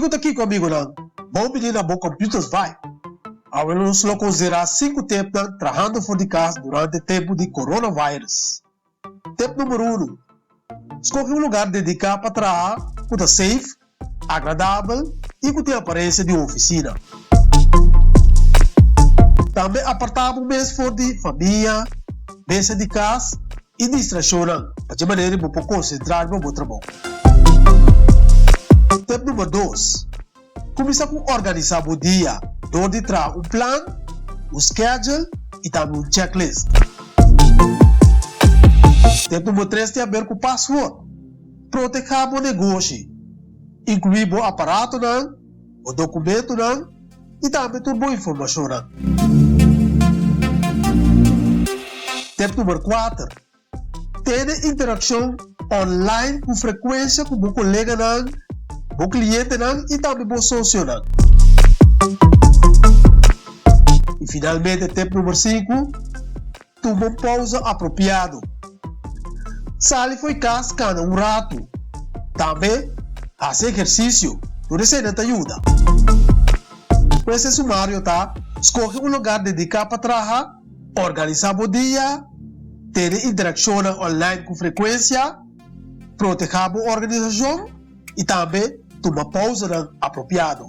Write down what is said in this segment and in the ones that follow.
Kiko ta kiko amigonan? Bon bini na bo Computers Vibe. Awe nos lo konsiderá sinku tepnan trahando for di kas durante tempu di coronavirus. Tep number unu, Skohe un lugar dediká pa traha ku ta safe, agradabel i ku tin aparensia di un ofisina. Tambe apartá bo mes for di famia, mesa di kas i distrashonnan pa dje manera bo por konsentrá riba bo trabou. Tep number dos, Kuminsá ku organisá bo dia dor di traha un plan, un schedule i tambe un checklist. Tep number tres tin aber ku password. Protehá bo negoshi, inkluí bo aparatonan, bo dokumentonan i tambe tur bo informashonnan. Tep number kuater, Tene interakshon online ku frekuensia ku bo koleganan, bo klientenan i tambe bo sosionan. I finalmente tep number sinku, Tuma un pousa apropiado. Sali fo'i kas kana un ratu. Tambe hasi ehersisio, tur eseinan ta yuda. Pues e sumario ta, skohe un lugar dediká pa traha, organisá bo dia, tene interakshonnan online ku frekuensia, protehá bo organisashon i tambe tuma pousanan apropiado.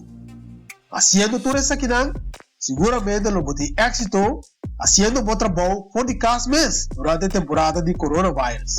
Hasiendo tur esakinan, siguramente lo bo tin éksito hasiendo bo trabou for di kas mes durante e temporada di coronavirus.